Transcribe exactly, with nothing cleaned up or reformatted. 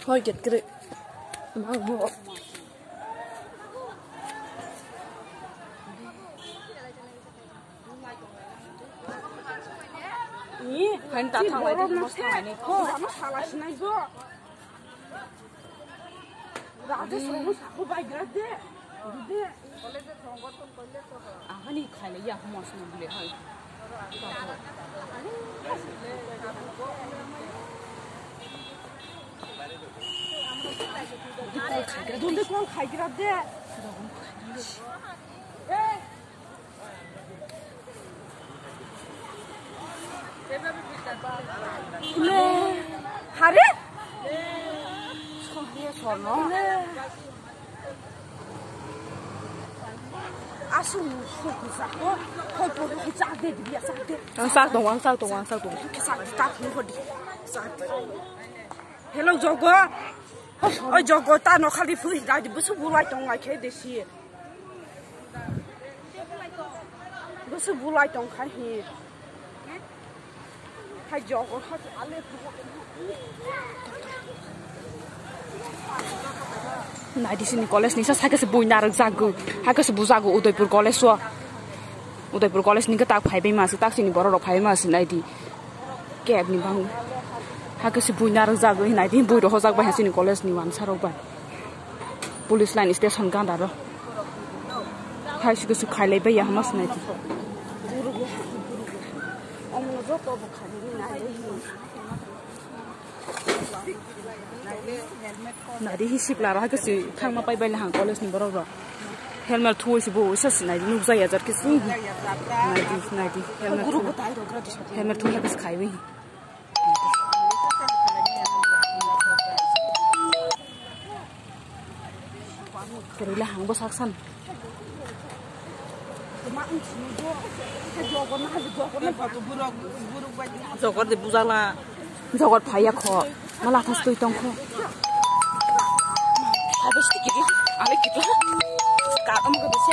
Hoi, get kiri. Mang bo. Ni, kan ta thang lai, borok ni bos thang lai ni. Ko, ano sala sinai bo. Rade sono sako bai grade. Dude. Ahani khaile ya huma sunu bile hai. Dunde kol khaigra de. Hare? Sohye sono. Asu, su, ku, sa, ko, ko, ko, ku, sa, de, de, ya, sa, de. Ang sak tong, ang sak tong, ang sak tong. Ke sa, ta, ku, ko, di. Sa, de. Hello, Jogo. Oi, Jogo, ta no khali phui, da, di, busu, bu, lai, tong, lai, khe, de, si. Busu, bu, lai, tong, khai, hi. Naidi sini college ni sa, sa khe se bui narwk jago. Ha khe se bujago Udaipur college o. Udaipur college ni tak phai bai ma se, tak sini borok rok phai ma se naidi. Keb ni bang. Ha khe se bui narwk jago, naidi bui rok hojak bai ha sini college ni wansa rok bai. Police line station ganda ro. Hai se khe se khailai bai ya hama se naidi. Nari hi sikla rok hai khe si thangma pai bai lahang college ni borok rok. Helmet thuwi si bo wisa si nai nukjaya jat khe si. Nai di, nai di, helmet thuwi. Helmet thuwi hai khe si khaiwi. Kwrwi lahang bo saksan. Jogor de bujala. Jogor phaiya kho. Ma lathas twi tong kho. Habis tikiri. Ale kita. Ka am ko bisi.